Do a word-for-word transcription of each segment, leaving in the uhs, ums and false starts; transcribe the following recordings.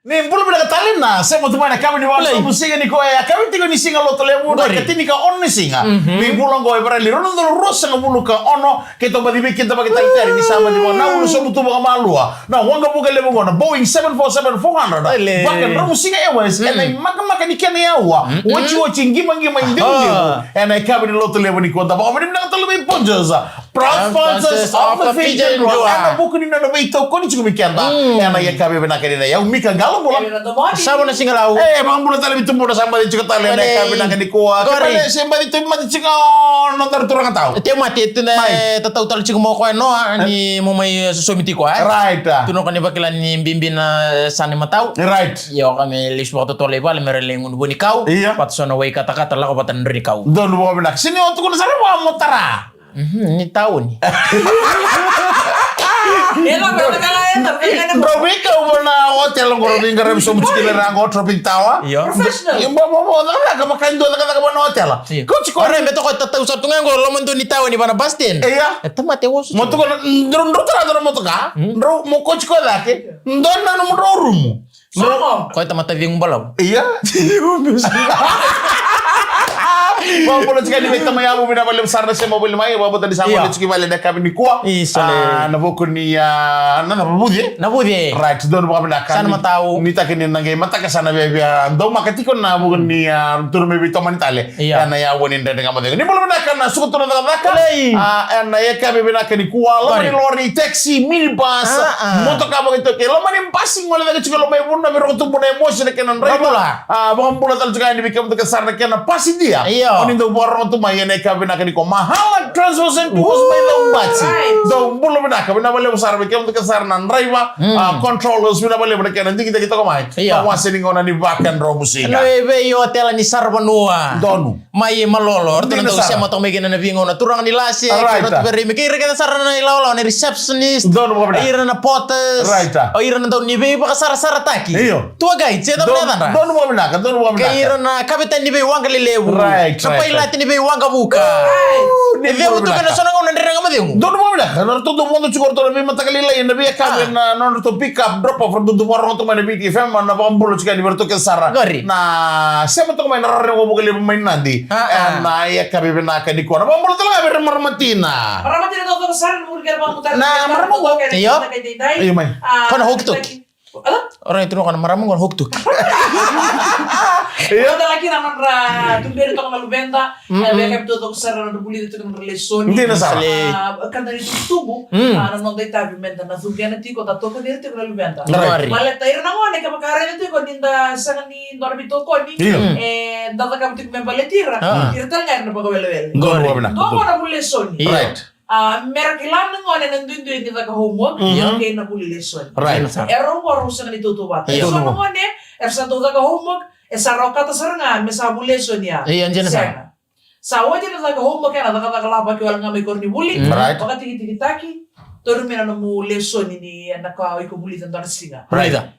Ni bula vinaka tale na sema tu mai na kavi ni vale. Play. Mu siga ni koya, kavi tiko ni siga Lotulevu, na Qori. Ka tini ka ono ni siga. Mhm. Ni bula qo e Varanilai rua na udolu ruasagavulu ka ono, keitou baci vei keda vakatalitali ni sa baci vaka na ulu sobu tu vakamalua. Na waqavuka levu qo na Boeing seven four seven four hundred. Ele. Vaka Dromu Siga Airways, mm, ena imakamaka ni kena yaua. Mm-mm. Otioti, qimaqima, idiudiu. Aha. Ena ikavi ni Lotulevu nikua da vakavinavinaka tale vei Punjas. Proud sponsors of the Fijian Drua. Ena vuku ni nona veitokoni tiko vei keda. Mm. Ena yakavi vinaka ni na yau Mika Qalobula. Sava na siga Lau. E, vakabula tale vei Tubuna sa baci tiko tale ena yakavi vinaka nikua. Qori. Kevaka se baci tauvimate tiko na noda turaga tau. Tauvimate tu na tatau tale tiko mai o koya Noa, ni mo mai sosomi tiko, e? Right. Tu na ka ni vakila ni bibi na, e, sa ni matau. Right. Io, ka me lesu vakatotolo i vale me ra lai gunu vunikau. Ia. Vata so na wai katakata lako vata na drau ni kau. Donu vakavinaka. Sini o tukuna sara vua mo tara. Mhm, ni tauni. Drau veikau vua na otela qo, drau veiqaravi sobu tiko i ra qo, Tropic Tower. Io. Professional. Io, mo, mo, mo, cakacaka vaka e dua cakacaka vua na otela. Io. Kau tiko. Ora, me toko tatau sa tu ga qo, loma dua ni tauni vua na bus stand. Ia. E tamate woso. Mo tukuna, drau, drau tara, drau mo toka. Hmm. Drau, mo kau tiko cake. Dua na nomu drau rumu. Somo. Koya tamata cegu balavu. Ia. Vakabula tiko yani vei tama yavu, vinaka vakalevu sara na sema voli mai, vakabula ni sa voli tiko i vale na yakavi nikua. Isa le. Ah, na vuku ni, ah, na, na vuce. Na vuce. Right, donu vakavinaka. Sa na matau. Ni taki ni na qai mataka sa na viavia daumaka tiko na vuku ni, ah, turu mai vei tomani tale. Ia. Ena yavu ni Dredre Ga Mo Cegu. Ni bula vinaka na suka tu na cakacaka. Lei. Ah, ena yakavi vinaka nikua. Loma ni lori, taxi, minibus. Ah, ah. Motoka vakaitaukei. Loma ni basi gole cake tiko loma i Vuna, vei Roko Tubu na emosi na kena draiva. Vakabula. Ah, vakabula tale tiko yani vei kemudou kece sara na kena pasi dia. Io. O ni dau vakarorogo tu mai ena yakavi vinaka nikua. Mahala Transfers and Tours mai Caubati. Right. Dou bula vinaka. Vinaka vakalevu sara vei kemudou kece sara na draiva. Mm. Ah, controllers, vinaka vakalevu na kena digitaki toka mai. Io. Na wase ni gauna ni Vakadromu Siga. Na vei, vei otela ni Saravanua. Donu. Mai Malolo, o ratou na dau sema toka mai kina na veigauna, turaga ni Lase, kei Rotu Veremi, kei ira kece sara na ilawalawa, na receptionist, ira na porters, o ira na dau ni veivakasarasarataki. Io. Tour guide, se cava na yacadra. Donu vakavinaka, donu vakavinaka. Kei ira na kavetani ni veiwaqa lelevu. Right, right, right. Na pailate ni veiwaqa vuka. E cegu tu kei na so na gauna Dredre Ga Mo Cegu. Donu vakavinaka, na ratou dau vodo tiko o ratou na veimataka lailai, na veiyakavi, na nodratou pick up, drop off, ratou dau vakarogo tu mai na Viti F M, na vakabula tiko yani vei ratou kece sara. Qori. Na sema toka mai na rara ni waqavuka levu mai Nadi. Ah, ah. Ena yakavi vinaka nikua. Na vakabula tale ga vei ira na marama tina. Marama tina taucoko sara, na vuri kere vakabula tale. Na marama qo. Io. Io, mai. Ah, ko na hokitoki. Ala? Ora e tu na ko na marama qo na hokitoki. Io. Tale ga kina na nodra tuberi toka na luveda. Mm-mm. E vei kemudou taucoko sara na nodra vulica tiko na nodra lesoni. Dina sara. Ah, ka da ni tubutubu. Mm. Ah, na noda itavi meda na cugena tiko, da tokoni ira tiko na luveda. Right. Baleta ira na gone, kevaka raica tiko ni da sega ni dua na veitokoni. Io. Mm. E, da cakava tiko me baleti ira. Ah. Ira tale ga era na vakawelewele. Donu vakavinaka. Dua qo na vuli lesoni. Io. Right. Ah, mera kila na gone na duidui ni caka homework, io, kei na vuli lesoni. Right. Dina sara. E rau qo rau sega ni tautauvata. Io. E so na gone, era sa dau caka homework, e sa rau kata sara ga me sa vuli lesoni ya. Io, dina sara. Sega. Sa oti na caka homework, ena cakacaka lavaki wale ga mai koronivuli. Mm. Right. Vakatikitikitaki, tauri mai na nomu lesoni ni na ka o iko vulica dua na siga. Right. Vulica.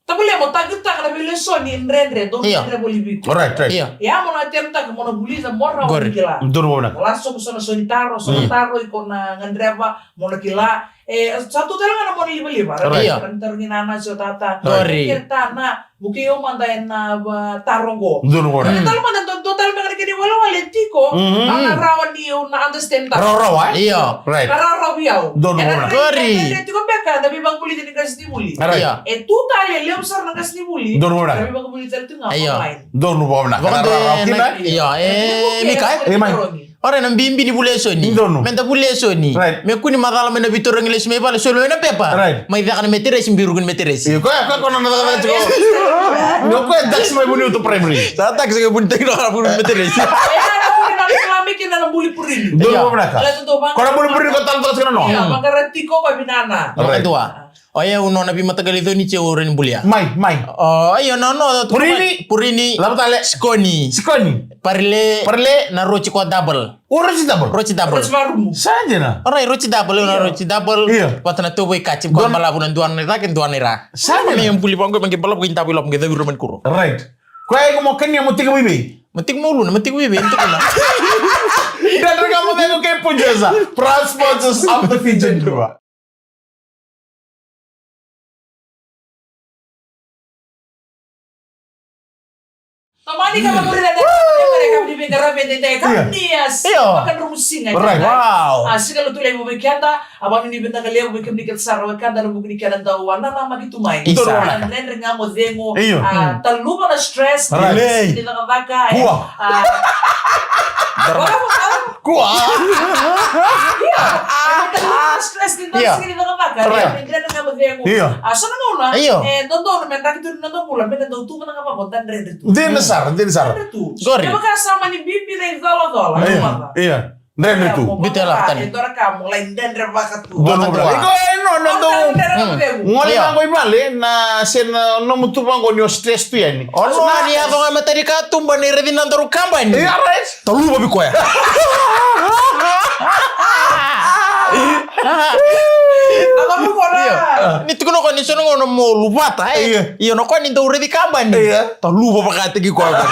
Tavale mo taqitaka na veilesoni dredre, dou dredre voli vei iko. Right, right. Io. Ia mo na attempt-taka mo na vulica mo rawa ni kila. Donu vakavinaka. Mo lasa sobu so na so ni taro, so na taro iko na gadreva mo na kila. E, sa tu tale ga na mo na livaliva. Right. Io. Ra ni taro ni nana se o tata. Qori. Kere tana, vukei au mada ena, a, taro qo. Donu vakavinaka. Kere tale mada, dua, dua tale beka na kena iwalewale tiko, mhm, au na rawa ni au na understand-taka. Rawarawa, e? Io. Right. Na rawarawa vei au. Donu vakavinaka. Ena rairai tiko beka na veivakavulici ni qasenivuli. Right. Io. E tu tale, levu sara na qasenivuli. Donu vakavinaka. Na veivakavulici tale tu ga online. Io. Donu vakavinaka. Vakadua na rawarawa kina. Io, e, Mika, e? E, mai. Ora na bibi ni vuli lesoni. Donu. Meda vuli lesoni. Right. Me kua ni macala mai na veitarogi lesu mai vale, soli mai na pepa. Right. Mai caka na meteresi, biruku ni meteresi. Io, koya, koya, koya na cakacaka tiko. Io, koya dax mai Vuniuto Primary. Sa dax mai Vuniuto, dax mai Vuniuto Meteresi. E, na vuli na Islamic kei na buli purini. Donu vakavinaka. Io. Ko na buli purini ko tale toka tiko na noa. Io, vaqara tiko ko vinana. Right. Vakadua. O yau nona veimataqali coni tiko au rawa ni bulia. Mai, mai. O, io, no, no. Purini. Purini. Cava tale? Sikoni. Sikoni. Parile. Parile. Na roti ko double. O, roti double. Roti double. Roti varumu. Sa dina. Alright, roti double, io, na roti double. Io. Vata na tovo i kaci, ko balavu na dua na i cake, dua na i ra. Sa dina. Me buli vaqo, me qai balavu, qai davo i lavo, qai cavi ro mani kuro. Right. Koya iko mo kania mo tiko vei vei? Mo tiko mo uluna, mo tiko vei vei, mo tiko na. Dredre Ga Mo Cegu kei Punjas. Proud sponsors of the Fijian Drua. Tomani ka vakurira na ka ni veiqaravi edaidai ka ni a siga vakadromusiga. Right. Wow. A siga lotu levu vei keda, a vanua ni vinaka levu vei kemuni kece sara wekada na vuku ni keda dau a nanamaki tu mai. Isa. A dredre ga mo cegu, a taluva na stress, ni cakacaka. Kua. Kua. Io. Stress ni dau sigi ni cakacaka. Right. Ni dredre ga mo cegu. Io. A so na gauna, e dodonu me draki tu ni noda bula, me da dau tu vaka ga vaqo, da dredre tu. Dina sara, dina sara. Dredre tu. Qori. Kevaka sa mani bibi na icolacola, io. Dredre tu. Bita lava tani. E dua na ka mo lai dredre vaka tu. Dua na ka. Iko e no, no dau. Gole vaqo i vale, na se na nomu tu vaqo ni o stress tu yani. O no ni yaco ga matani ka tuba ni raici na daru kabani. Ia, right. Taluva vei koya. Io. Ni tukuna koya ni so na gauna mo luvata, e. Io. Io, na koya ni dau raici kabani. Io. Taluva vakataki koya.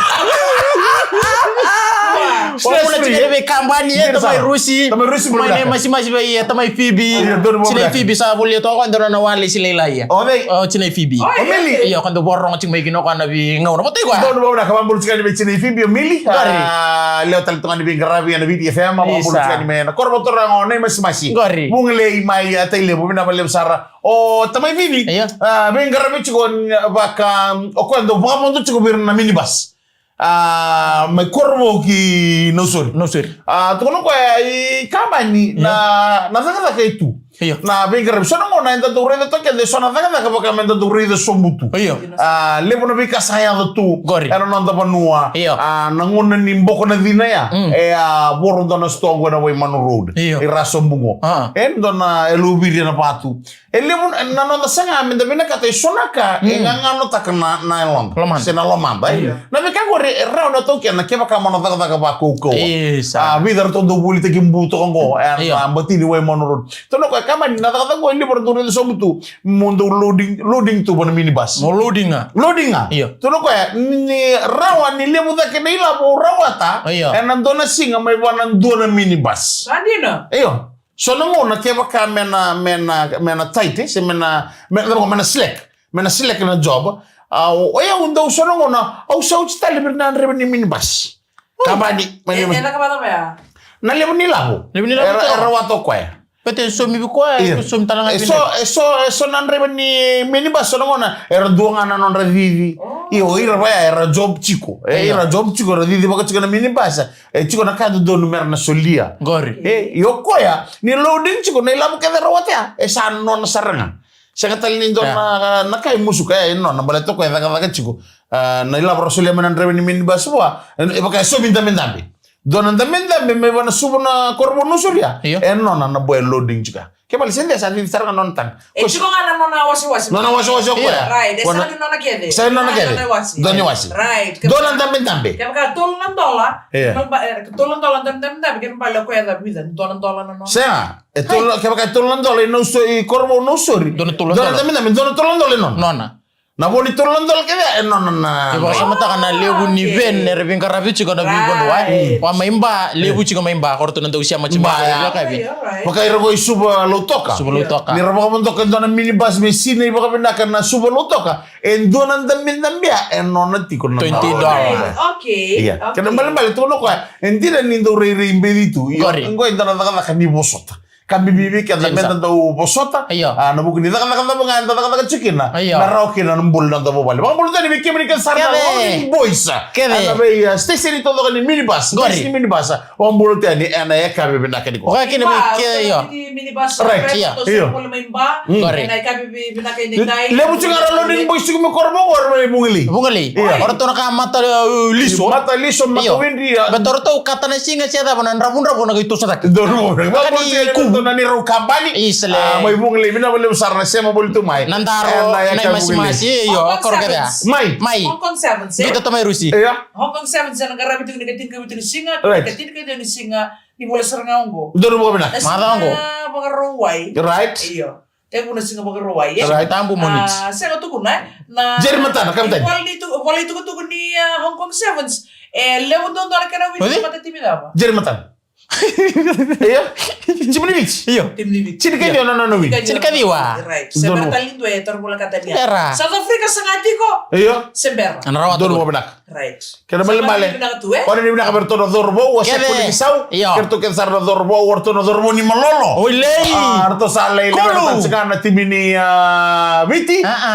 Stress free, e? Vei kabani, e, tamai Rusi. Tamai Rusi, mai na masimasi vei, e, tamai Fibi. Io, donu mo. Tinai Fibi sa volia toka, donu na wale si lailai, e. O vei? O tinai Fibi. O Mili. Io, ka dau vorogo tiko mai kina o koya na veigauna. Vata i koya. Donu mo na ka vabulu tiko ni vei tinai Fibi, o Mili. Qori. A, lewa tale toka ni veiqaravi ena Viti F M, vabulu tiko ni mai na koro votorago, na i masimasi. Qori. Vugalei mai, a, Tailevu, vinaka vakalevu sara. O tamai Vivi, io. A, veiqaravi tiko vaka, o koya dau vakavodo tiko vei ira na minibus. A, mai Korovou ki Nausori. Nausori. A, tukuna o koya i kabani na, na cakacaka e tu. Io. Na veiqaravi. So na gauna eda dau raica toka kece, so na cakacaka vaka me da dau raica sobu tu. Io. A, levu na veika sa yaco tu. Qori. Ena noda vanua. Io. A, na gauna ni boko na cina ya. Mm. E a voro dua na sitoa qo ena Waimanu Road. Io. E ra sobu qo. A. E dua na e louviri ena vatu. E levu na noda saga me da vinakata e so na ka e gaganotaka na, na yaloda. Lomada. Se na lomada, e? Io. Na veika qori e rawa na taukena kevaka mo na cakacaka vakaukauwa. Isa. A, vica ratou dau volitaki bu toka qo, e, io, na bati ni Waimanu Road. Tukuna o koya, kabani, na cakacaka qo e levu ratou raica sobu tu. Mo dau loading, loading tu vua na minibus. Mo loading ga. Loading ga. Io. Tukuna o koya, ni, ni rawa ni levu cake na ilavo au rawata, io, ena dua na siga mai vua na dua na minibus. Sa dina. Io. So na gauna kevaka me na, me na, me na tight, e, se me na, me na, me na slack. Me na slack na job. A, o, o yau dau so na gauna, au sa oti tale vei ira na draiva ni minibus. Kabani, mai. E, e na ka vata vaya? Na levu ni lavo. Levu ni lavo. Era, era wata o koya. Pete somi vei koya, io, somi tale ga. E so, e so, e so na draiva ni minibus, so na gauna, era dua ga na nodra cici. Oh. Io, ira vaya, era job tiko. E, io, ira job tiko, era cici vaka tiko na minibus. E tiko na ka dodonu mera na solia. Qori. E, io koya, ni loading tiko, na ilavo kece ra wata ya, e sa nona sara ga. Sega tale ni dua na, na ka e musuka, e nona, baleta o koya e cakacaka tiko. A, na ilavo ra solia mai na draiva ni minibus vua, e, e vaka e somi dabedabe. Dua na dabedabe, mai vua na Suva na Korovou Nausori ya. Io. E nona na boy loading tiko ya. Ke vale se de sa cici sara ga nona tani. E tiko ga na nona wasewase. Nona wasewase o koya. Right, e sa nona kece. Sa nona kece. Dua na iwase. Right. Dua na dabedabe. Kevaka tolu na dola. Io. Kevaka tolu na dola, dua na dabedabe, kevaka bale o koya e vica, dua na dola na nona. Sega. E tolu, kevaka e tolu na dola i Nausori, i Korovou Nausori. Dua na tolu na dola. Dua na dabedabe, dua na tolu na dola e nona. Nona. Na vo ni tolu na dola kece e nona na. Ke vakasamataka na levu ni van era veiqaravi tiko na veivanua. Right. Wa mai Ba, levu tiko mai Ba, ko ratou na dau sema tiko mai Ba, ya. Vaka ira qo i Suva Lautoka. Suva Lautoka. Ni ra vakavodoka e dua na minibus me sinai vakavinaka na Suva Lautoka. E dua na dabedabe ya, e nona tiko na twenty dollars. Okay. Ia. Kena balebale tukuna o koya, e dina ni dau rairai beci tu. Io, qori. Qo e dua na cakacaka ni vosota. Ka bibi vei keda me da dau vosota. Io. A, na vuku ni cakacaka cava ga eda cakacaka tiko kina. Io. Na rawa kina na bula ni noda vuvale. Vakabula tale vei kemuni kece sara na Loading Boys. Kece. Ena vei, a, station taucoko ni minibus. Qori. Station ni minibus. Vakabula tale ena yakavi vinaka nikua. Vaka kina vei ke, io. Minibus. Right, io. Io. Qori. Ena yakavi vinaka edaidai. Levu tiko ga na Loading Boys tiko mai Korovou, o ira mai Vugalei. Vugalei. Io. O ratou na ka mata, e, liso. Mata liso, mata widri, io. Baleta o ratou kata na siga se cava na dravudravu na qai toso cake. Dravudravu. Vaka ni kuvu. Na neirau kabani. Isa le. A, mai Vugalei, vinaka vakalevu sara na sema voli tu mai. Na daro, na imasimasi, io, koro kece. Mai. Mai. Hong Kong Sevens, e? Vita tamai Rusi. Io. Hong Kong Sevens, ena qaravi tiko ni ka tinikavitu ni siga, right, ka tinikaciwa ni siga ni vula sara ga oqo. Donu vakavinaka. Macawa oqo. Siga Vakarauwai. Right. Io. Tekivu na siga Vakarauwai, e? Right. Siga Tabu, Moniti. A, sega tukuna, e? Na Jerry Matana, kapiteni. Vole tu, vole tukutuku ni, a, Hong Kong Sevens. E levu duadua na kena wini, matatimi cava? Jerry Matana. Io. Timi ni Viti. Io. Timi ni Viti. Tinikaciwa na nona win. Tinikaciwa. Right. Donu. Se bera tale ni dua e toro voleka tani ya. Era. South Africa saga tiko. Io. Se bera. Na rawa donu tiko. Vinaka. Right. Kena malemale. Sa vinaka tu, e? Kena vinaka vei ratou na cauravou, o Seko ni Kisau. Io. Kei ratou kece sara na cauravou, o ratou na cauravou ni Malolo. Oi, lei. A, ratou sa lai levu na tacika na timi ni, a, Viti. A, a.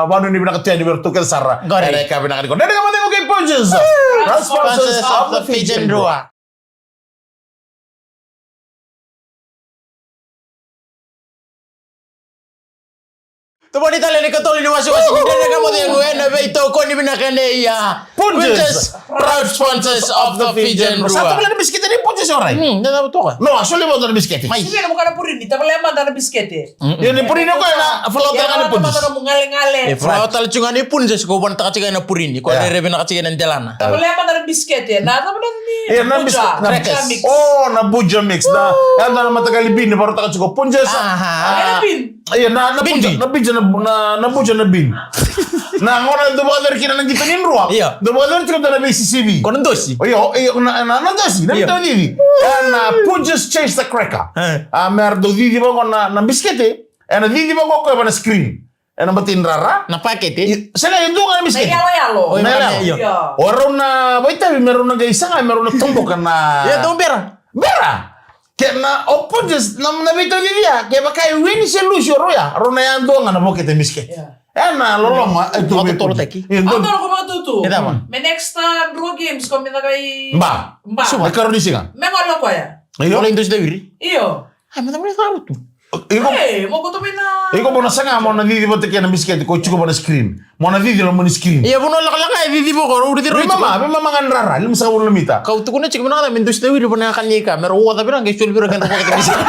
A, vanu ni vinaka tu yani vei ratou kece sara. Qori. Era ka vinaka ni ko. Dede ka mate ko kei Punjas. Proud sponsors of the Fijian Drua. Tuvani tale ni katolu ni wasewase ni Dredre Ga Mo Cegu ena veitokoni vinaka nei, a, Punjas. Punjas, proud sponsors of the Fijian Drua. Sa toka na bisikete ni Punjas, orai. Hmm, da toka. No, a soli vata na bisikete. Mai. Sivia na muka na purini, tavale mada na bisikete. Ia ni purini ko na falawa tale ga ni Punjas. Ia na mugalegale. E falawa tale tiko ga ni Punjas, ko vanataka tiko ga na purini. Ko rere vinaka tiko ga na delana. Tavale mada na bisikete. Na tavale ni Buja. Crackers. O, na Buja mix. Na, ya na mataqali bean, varautaka tiko Punjas. Aha. Ia na, na Buja, na Buja, na, na, na Buja na bean. Na gona dau vakayacori kina na qito ni Drua. Ia. Dau vakayacori tiko na veisisivi. Ko na dosi. Io, io, na, na, na dosi, na veitaucici. Ia na Punjas chase the cracker. E. A, me ra dau cici vaqo na, na bisikete. Ena cici vaqo koya va na screen. Ena bati drara. Na pakete. Sega, e dua ga na bisikete. Na yaloyalo. Na yaloyalo. Io. O rau na vakaitavi me rau na qai saga me rau na toboka na. Ia, dau bera. Bera. Kena o Punjas na, na veitaucici ya, kevaka e wini se lusi o rau ya, rau na yadua ga na vokete bisikete. Ia. Ena loloma e tu. Vakatotolotaki. Io, dau. Vakatotolo ko vakatutu. E cava? Me next, a, Drua Games ko me caka i Ba. Ba. Suva. Na karua ni siga. Me gole o koya. Io. Gole i Dosi Tawiri. Io. Ai, me cava ni caka tu. Iko. E, mo koto mai na. Iko mo na saga mo na cici vata kei na bisikete ko tiko va na screen. Mo na cici loma ni screen. Ia, vanua lakalaka e cici vaqo, rau cici rau tiko. Veimama, veimama ga ni rara, lima sagavulu na mita. Kau tukuna tiko mo na caka me Dosi Tawiri va na kani ka, me rau oca vei ira qai soli vei ira kena vokete bisikete.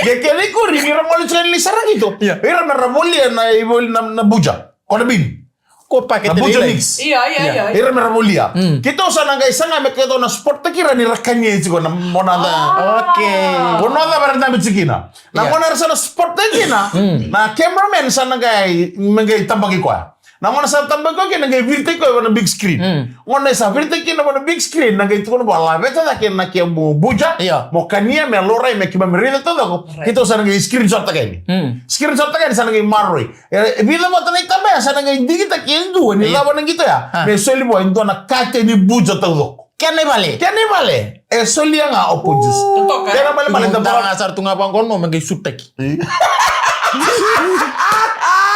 Ia kena ikuri ni ra gole tiko ni sara qito. Ia. Ira me ra volia na ivoli na, na Buja. Ko na bean. Ko pakete na Buja mix. Ia, ia, ia. Ira me ra volia. Mm. Keitou sa na qai saga me keitou na spot taki ira ni ra kania tiko na monada. Ah. Okay. Ko na cava era dabe tiko kina. Na gona era sa na spot taki kina. Mm. Na cameraman sa na qai, me qai tabaki koya. Na gona sa tabaki koya kina qai viritaki koya va na big screen. Mm. Gona sa viritaki kina va na big screen, na qai tukuna vua, laveta cake na kemu Buja. Ia. Mo kania, me laurai, me keimami raica taucoko. Right. Keitou sa na qai screenshot taka yani. Mm. Screenshot taka yani sa na qai maroroi. E, e vica vata na itaba ya sa na qai digitaki e dua ni cava na qito ya. Ah. Me soli vua e dua na kate ni Buja taucoko. Kena ivale. Kena ivale. E solia ga o Punjas. Totoka. Kena malemale da ga sara tu ga vaqo no me qai sutaki.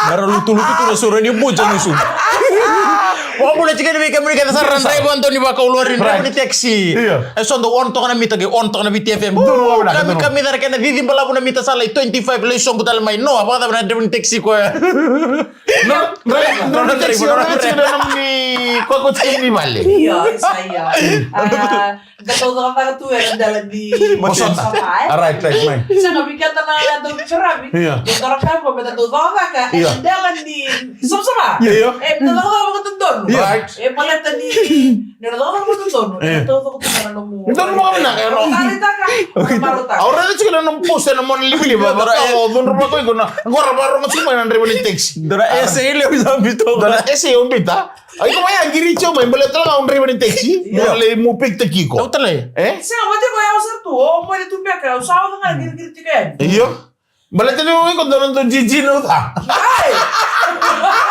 Mera lutulutu tu na soro ni Buja ni sumu. Vakabula tiko ni vei kemuni kece sara na draiva dau ni vakaulori, draiva ni taxi. Io. E so dau on toka na mita, qai on toka na Viti F M. Duru, duru, duru. Kami, kami cara kena cici balavu na mita sa lai twenty-five, lai sobu tale mai. No, a vakacava na draiva ni taxi koya. No, draiva, draiva ni taxi, draiva ni taxi, draiva ni taxi, draiva ni vale. Io, sa ia. A, da taucakacaka tu ena dela ni Vosota. Vosota, e? Alright, right, fine. Sega, vei keda na dau qaravi. Io. Ia, dua na ka qo me da taucakacaka ena dela ni savasava. Io. E, me da taucakacaka vakadodonu. Io. Right. E, baleta ni, ni da taucakacaka vakadodonu. Io. E, taucakacaka tu na nomu. Ni donu vakavinaka, io. Au taleitaka, au marautaka. Au raica tiko na nomu post ena mona livaliva, vaka o cudru vaka iko na, qo ra varogo tiko mai na draiva ni taxi. Dua na essay levu sa biuta. Dua na essay au biuta. Ai, ko mai a qiri tiko mai, baleta ga o draiva ni taxi. Io. Mo lai mo pick taki iko. Au talai. E? Sega, vata ko yau sa tu, o mo le tu beka, au sa oca ga qirigiri tiko yani. Io. Baleta ni o iko dua na dau jiji na uca. Ai!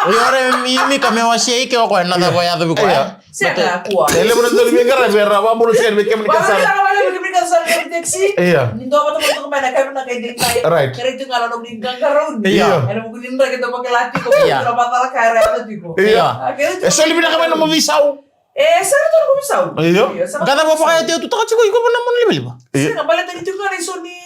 Io, ore, mi, mi ka me wasi ai ke o koya, na cava ko yaco vei koya. Io. Sega, kua. E levu na dau ni veiqaravi, era vakabula tiko yani vei kemuni kece sara. Vakabula tiko yani vei kemuni kece sara, kemuni taxi. Io. Ni dua vata vata mai na kemuni na kai dei kai. Right. Kere tu ga na nomuni qaqarauni. Io. Ena vuku ni dra keitou vakila tiko, io, keitou na vakacalaka era yaco tiko. Io. A, kere tu. E soli vinaka mai na nomu veisau. E soli tu na nomu veisau. Io. Io, sa. Qai cava vaka e tei tutaka tiko iko na mona livaliva. Io. Sega, baleta ni tiko ga na iso ni,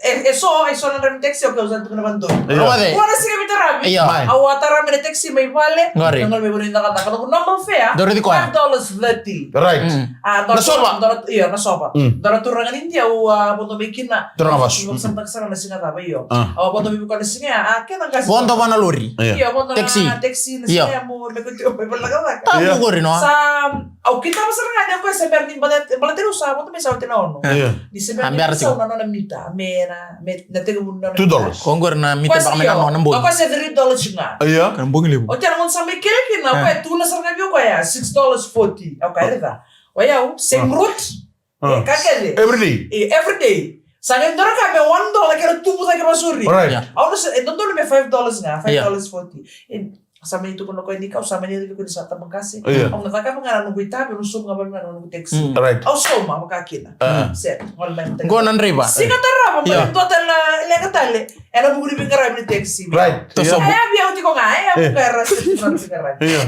e, e so, e so na draiva ni taxi, okay, au sa tukuna vakadodonu. Io. Io. Kua na siga me taravi. Io. Mai. Au a tara mai na taxi mai vale. Qori. Na gole mai vanua ni cakacaka. Noqu normal fare. Dou raici koya. Five dollars thirty. Right. Mm. A, dou na sova. Dou na, io, na sova. Mm. Dou na turaga ni Idia, au a vodo mai kina. Turaga vasu. Au a vodo mai vei koya na siga ya, a, kena qase. Vodo va na lori. Io. Io, vodo na taxi. Taxi na siga ya, mo me koti o me balaka vaka. Tabu qori, no? Sa, au kitaka sara ga ni o koya se bera ni baleta, baleta ni au sa vodo mai sa oti na ono. Io. Ni se bera ni sa na nona mita, me na, me na tekivu na nona mita. Two dollars. Ko qori na mita baka me na nona bogi. O koya se three dollars ga. Io. Kana bogi levu. Oti na gauna sa mai kele kina, o koya tukuna sara ga vei au o koya, six dollars forty. Au kaya, raica. O yau, same route. Ah. E, ka kece. Every day? E, every day. Sa qai dua na ka me one dollar kei na tubu cake vasuri. Right. Yeah. Au na sa, e dodonu me five dollars ga, Yeah. five dollars forty. E, sa mani tukuna o koya ni kau sa mani yaco vei koya ni sa tabaqase. Yeah. Au na cakava ga na noqu itavi, au na sauma ga vei koya na noqu taxi. Mm. Right. Au sauma, vaka kina. Ah. Set, gole mai na taxi. Qo na draiva. Siga tarava, Yeah. mai dua tale na leqa tale. Ena vuku ni veiqaravi ni taxi. Right. Tou Yeah. sauma. E, a via oti ko ga, e, a Yeah. vuka era seti na veiqaravi. Yeah.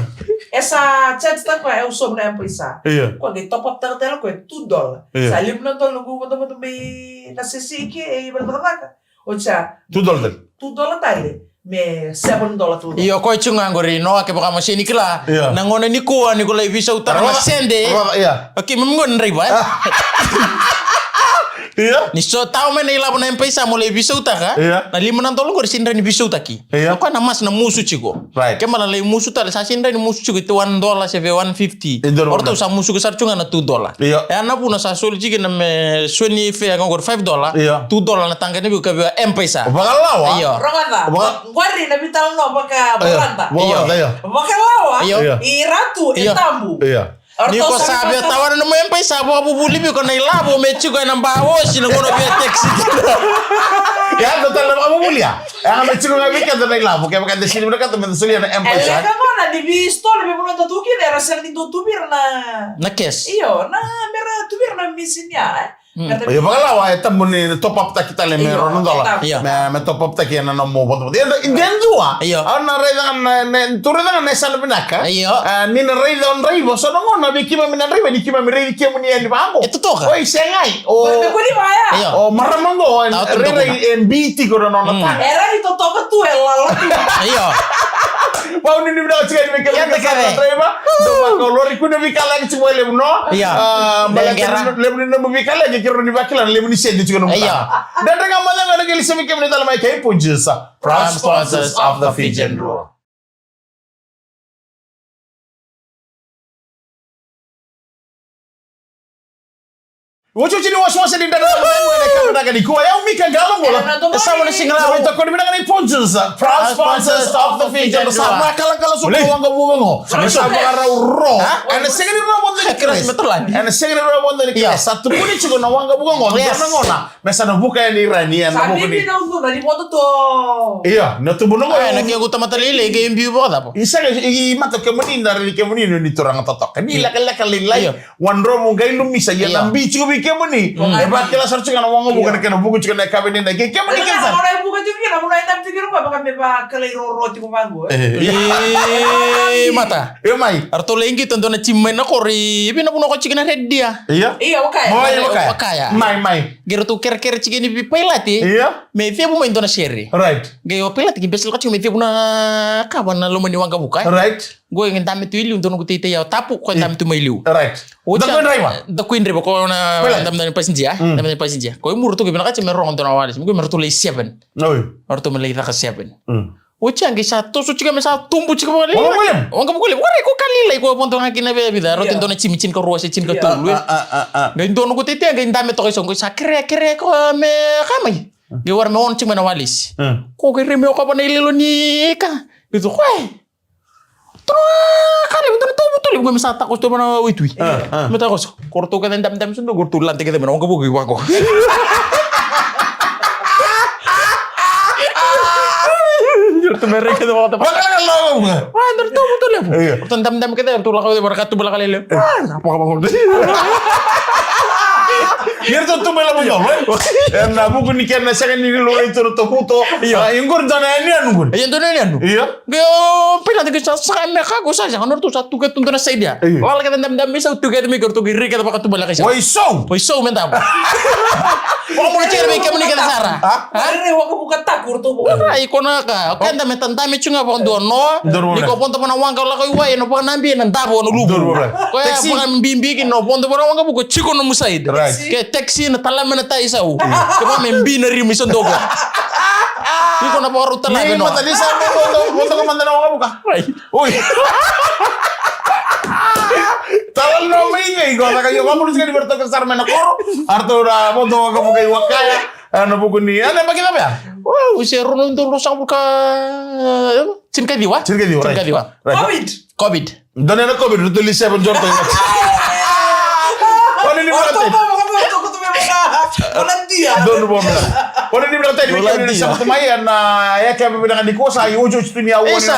E sa charge taka koya, e, au sauma na M-PAiSA. Yeah. Koya qai top up taka tale koya two dollar. Yeah. Sa lima na dola noqu vodovodo mai na sese ke, e, Valematacaqa. Oti sa Two dollar tale. Two dollar tale. Me seven dollar tu. Io, koya tiko ga qori, Noa, kevaka mo sega ni kila. Io. Na gauna nikua ni ko lai veisautaka na Roa, sede. Roa, io. Okay, me qo na draiva, e? Io. Ni so tau mai na ilavo na M-PAiSA mo lai veisautaka. Io. Na lima na dola qori sega ni veisautaki. Io. Koya na mas na musu tiko. Right. Ke mala lai musu tale, sa sega ni musu tiko, ito one dollar se vei one fifty. Io, o ratou sa musu ko sara tiko ga na two dollar. Io. E a na vuna sa soli tiko na me soli fare ga qori five dollar. Io. Two dollar na taqa ni vei ka vei M-PAiSA. Vakalawa. Io. Rogoca. Vaka- Qori na veitalanoa vaka- Io. Vakalada. Vakalada, io. Vakalawa. Io. Io. I Ratu, e Io. Tabu. Io. Ni ko sa via tawana na mo M-PAiSA vakavuvuli vei ko na ilavo me tiko ena ba osi na gauna via taxi. Ia, da tale na vakavuvulia. E a me tiko ga vei keda na ilavo, kevaka da sili vinakata me da solia na M-PAiSA. E leka gona ni vei stole me vanua da tu kina, era sega ni dau tu vei ira na Na cash. Io, na mera tu vei ira na misini ya, e. Mm. Io, vakalawa, e tabu ni top up taki tale me Io, rua na dola. Tabu. Io. Me, me top up taki ena nomu vodovodo. Ia, de dua. Io. Au na raica ga na, na, tu raica ga na yasana vinaka. Io. A, ni na raica o draiva, so na gauna vei keimami na draiva, ni keimami raici kemuni yani vaqo. E totoka. Oi, segai. O, Me kua ni vaya. Io. O marama qo, e, Tau tu rairai, dukuva. E bi tiko na nona Mm. taga. E rairai totoka tu, e lala tu. Io. Vau ni ni vinaka tiko yani vei keimami Ia, na draiva. Dou vakaolori, kua ni veikalagi tiko vakalevu, no? Io. A, baleta Dengera. Ni levu ni nomu veikalagi, kei rau ni vakila na levu ni sede tiko nomu Io. Taga. Dredre ga mada ga na qai lisi vei kemuni tale mai kei Punjas, proud sponsors of the Fijian Drua. Iotioti ni wasewase ni Dredre Ga Mo Cegu ena yakavi vinaka nikua. O yau Mika Qaloqalo. E sa vona siga la. Sa mai tokoni vinaka na Punjas, proud sponsors of the Fijian Drua. Sa vakalakala sobu na waqavuka qo. Sa vakarau ro. Ena sega ni ro vodo ni Kres. Ena sega ni ro vodo ni Kres. Sa tukuni tiko na waqavuka qo. Yes. Dua na gauna me sa na vuka yani i ra ni ena vuku ni. Sa bibi na ucuna ni vodo to. Io, na tubu na qo. Ena ke ku tamata lailai ke biu vakacava. I sega i mata kemuni na raici kemuni ni turaga totoka. Ni lekaleka lailai. Io. Wadromu qai lumisa, ia na bi tiko vei kemuni. E vakila sara tiko ga na waqavuka na kena vuku tiko na yakavi ni dai. Kei kemuni kece sara. E, mata. E mai. Eratou lai qito dua na timi mai na koro i vei na vanua ko tiko na Red Deer. Ia. Ia, o kaya. Mai, o kaya. Mai, mai. Qai ratou kerekere tiko ni vei pailate. Ia. Me cevu mai dua na sere. Right. Qai o pailate qai bese lako tiko me cevu na kava na loma ni waqavuka. Right. Qo e dame tu i liu, dua noqu teitei au tapu, ko e dame tu mai liu. Right. Oti da ko e draiva? Da ko e draiva, ko na dame, dame ni pasinjia, dame ni pasinjia. Ko e muru tu ke vinakati me rogo dua na walesi, me ko me ratou lai seven. Oi. Ratou me lai caka seven. Oti a qai sa toso tiko me sa tubu tiko vale. Waqavuka levu. Waqavuka levu. Warai ko Kalilai ko vodo ga kina vei vica. Ratou dua na timi tinikarua se tinikarua. Qai dua noqu teitei qai dame toka i so qai sa kere, kere ko me ka mai. Qai wara me ono tiko mai na walesi. Ko qai rai me okova na ililo ni ka. Qai tu ko e. Toro, kare, me dua na tovu tole, me sa takoso tu mai na waitui. Ah, ah. Me takoso. Ko ratou kece damidami so, ko ratou lade kece mai na waqavuka i vaqo. Ratou me rai kece vaqo. Vaqo na lako. Wa, dua na tovu tole. Io. Ratou damidami kece, ratou lako kece, ratou lako lele. Wa, na vaqo vaqo. Ia ratou tu mai lavo dolo, e? Ena vuku ni kena sega ni laurai tu na tovuto. Io. A, i qori dua na yanuyanu qori. Io, dua na yanuyanu. Io. Qai o pailate qai sa saka me ka qo sa saka, na ratou sa tu kece tu dua na side ya. Io. Lala kece damidami, sa tu kece mai qai ratou qai rai kece vakatubaleka i sa. Oi sau. Oi sau me davo. Vakamuria kece vei kemuni kece sara. A? A? Rere waqavuka taku ratou. Ora, i kona ka. O keda me tadame tu ga vakadua no. Ni ko vodo vana waqa lako i wai, ena vakanabia na davo na luvu. Ko ya vakabibi ki na vodo vana waqa vuka tiko nomu side. Right. Ke taxi na tala me na tai sau. Ke vaka me bi na rima i sa doko. Iko na vakarau tala. Ni mata ni sa vodo, vodo ka mada na waqavuka. Right. Oi. Tala no mai ngai ko, saka io, vakamuria tiko ni vei ratou ka sara mai na koro. Ratou na vodo waqavuka i Wakaya. Ena vuku ni, ena yabaki cava ya? Wow, se rua na udolu ruasagavulu ka, tinikaciwa. Tinikaciwa, right. Tinikaciwa. Right. Covid. Covid. Dua na COVID, ratou lai seven, dua ratou. Oni ni mate. Donu bom. Kona ni vinaka tani, vinaka tani, vinaka tani. Sa mata mai ena yakavi vinaka nikua, sa i ojoji tu ni au. Isa.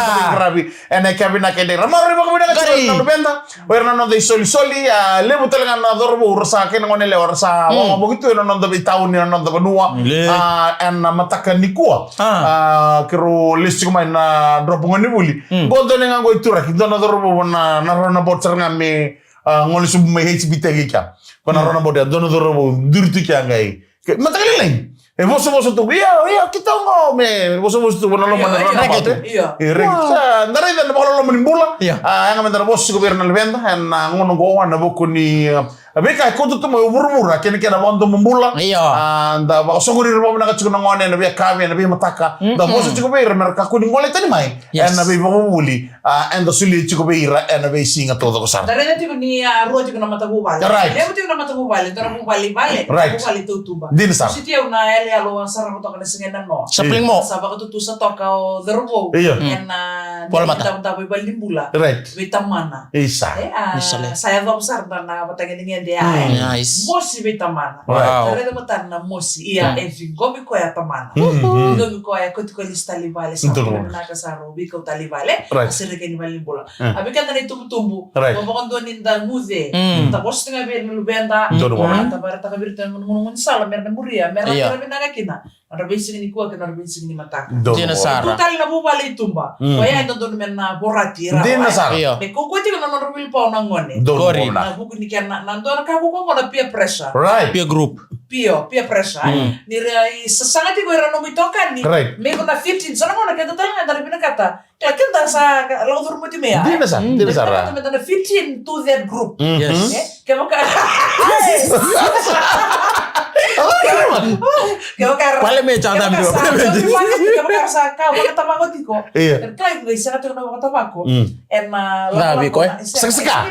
Ena yakavi vinaka e dei. Ra maroroi vakavinaka tiko na luveda. O ira na noda isolisoli, a, levu tale ga na cauravou, ra sa kei na gone yalewa, ra sa wavoki tu ena noda veitauni, ena noda vanua. A, ena mataka nikua. A, keirau lesu tiko mai na drop gone vuli. Qo dua na gone qo i turaki, dua na cauravou na, na runabout sara ga me, a, gole sobu mai H B T K kea. Ko na runabout ya, dua na cauravou duri tu kea qai. Ke, mataka lailai. E vosavosa tu, io, io, keitou qo, me vosavosa tu, na loma na runabout. Io. E reki. Sa, da raica na vakaloloma ni bula. Io. A, yaga meda na vosa tiko vei ira na luveda, ena gauna qo, ena vuku ni, a, veika e kauta tu mai o vuravura, kei na kena vakadomobula. Io. A, da vakasoqoni ira vakavinaka tiko na gone, ena veiyakavi, ena veimataka. Da vosa tiko vei ira, mera kakua ni gole tani mai. Yes. Ena veivakavuvuli. A, eda solia tiko vei ira ena veisiga taucoko sara. Da raica tiko ni, a, rua tiko na matavuvale. Right. Levu tiko na matavuvale, dua na vuvale i vale, right, vuvale i tautuba. Dina sara. Siti au na yaloyalo au sarava toka na siga e nanoa. Sapling mo. Sa vakatutusa toka o cauravou. Io. Ena, a, davodavo i valenibula. Right. Vei tamana. Isa. E, a, sa yacova sara na, na vatagedegede ya. Nice. Mosi vei tamana. Wow. Da raica matana na mosi. Ia, e ciqomi koya tamana. Ciqomi koya, kotikoti lesu tale i vale, sa vinaka sara, o veikau tale i vale, right, a sereki ni valenibula. A vei keda na itubutubu, right, mo vakadua ni da guce, da vosa tiko ga vei ira na luveda, da vakaraitaka vei ira na gunu, gunu, gunu sala, mera na muria, mera na vinaka kina. Nodra veisiga nikua kei na nodra veisiga ni mataka. Dina sara. Tu tale na vuvale i tuba. Koya e dodonu me na vorati ira. Dina sara. Io. Me kaukaua tiko na nodra wilpower na gone. Qori. Na vuku ni kena, na dua na ka vuku qo na peer pressure. Right. Peer group. Peer, peer pressure, e? Ni ra i sasaga tiko ira nomu itokani. Right. Me iko na fit in. So na gauna keda tale ga da na vinakata. Kila keda sa lako curu moti mai ya. Dina sara, dina sara. Keda meda na fit in to that group. Yes. E? Kevaka. Kevaka. Pale me tsa da mi. Kevaka sa ka vakatavako tiko. Io. Kila iko qai sega tiko na vakatavako. Ena lako. Saka, saka.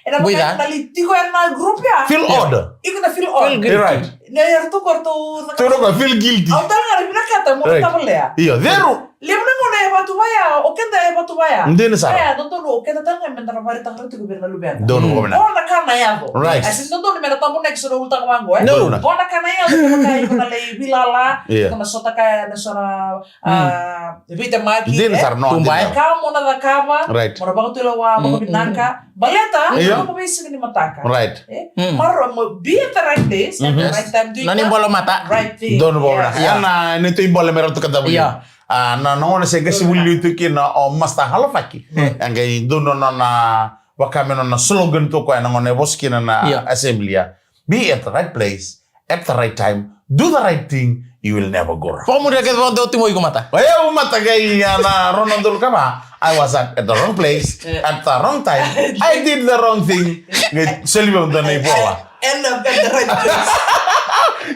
Ena vaka na lai tiko ena group ya. Feel odd. Iko na feel odd. Feel guilty. Right. Ni era tu ko ratou. Tu na feel guilty. Au tale ga na vinakata mo na tavalea. Io, cero. Levu na gauna e vatuva ya, o keda e vatuva ya. Dina sara. Aya, dodonu o keda tale ga meda na vakaraitaka tiko vei ira na luveda. Donu ko na. Qo na ka na yaco. Right. Asi dodonu meda tabu next na ulutaga vaqo, e? No. Qo na ka na yaco, kevaka iko na lai vilala, iko na sota kaya na so na, a, veitemaki, e? Dina sara, no, dina sara. Ka mo na cakava, right, mo na vakatulewa vakavinaka. Baleta, io, mo veisiga ni mataka. Right. E? Maroroi mo be at the right place, at the right time, doing the right thing. Nani bola mata. Right thing. Donu bola. Yeah. Ia na neitou ibola me ratou ka cavulia. Ia. A, na, na gauna se qasi vuli tu kina o Master Halafaki. E qai donu na nona, vaka me nona slogan tu koya na gauna e vosa kina na assembly ya. Be at the right place, at the right time, do the right thing, you will never go wrong. Vakamuria kece vakadua tiko mai iko mata. O yau mata qai, a, na rua na udolu ka va. I was at, at the wrong place, at the wrong time. I did the wrong thing. Qai soli vei au dua na ivola. End up at the right place.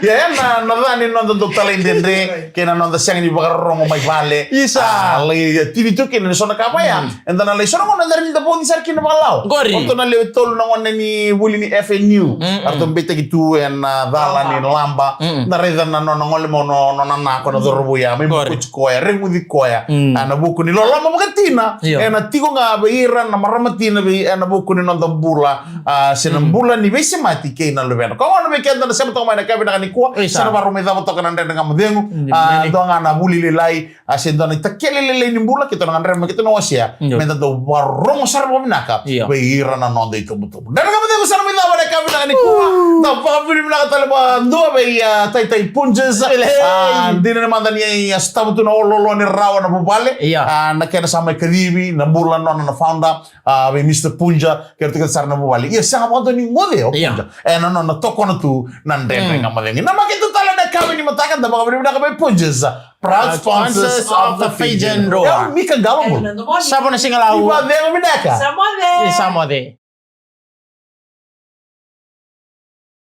Ia, ia na, na ca ni noda dau talaidredre kei na noda sega ni vakarorogo mai vale. Isa. A, lai tini tu kina ni so na ka vaya. Eda na lai so na gauna eda rawa ni da vauci sara kina vakalawa. Qori. O ratou na lewe tolu na gone ni vuli ni F N U. Eratou beitaki tu ena cala ni laba. Na raica na nona gole mai o nona nako na cauravou ya. Mai bukuci koya, reguci koya. A, na vuku ni loloma vakatina. Io. Ena tiko ga vei ira na marama tina vei, ena vuku ni noda bula. A, se na bula ni veisemati kei na luvena. Ko gona vei keda na sema toka mai na ka vinaka nikua. Isa. Se na varau mai cava toka na Dredre Ga Mo Cegu. A, dua ga na vuli lailai. A, se dua na itakele lailai ni bula, keitou na gadreva me keitou na wasea. Io. Meda dau vakarorogo sara vakavinaka. Io. Vei ira na noda itubutubu. Dredre Ga Mo Cegu sa na mai cava na ka vinaka nikua. Da vakavinavinaka tale vakadua vei, a, Taitai Punjas. Elei. A, dina ni mada ni a sotava tu na oloolo ni rawa na vuvale. Io. A, na kena sa mai kacivi, na bula nona na founder. A, vei Mister Punja, kei ratou kece sara na vuvale. Ia, sega vakadua ni guce o Punja. Ena nona tokona tu na Dredre Ga Mo Cegu. Na makete tale na kavi ni mataka, da vakavinavinaka vei Punjas. Proud sponsors of the Fijian Drua. Ia, Mika Galamu. Sa vo na siga Lau. Ni vakacegu vinaka. Sa moce. Ni sa moce.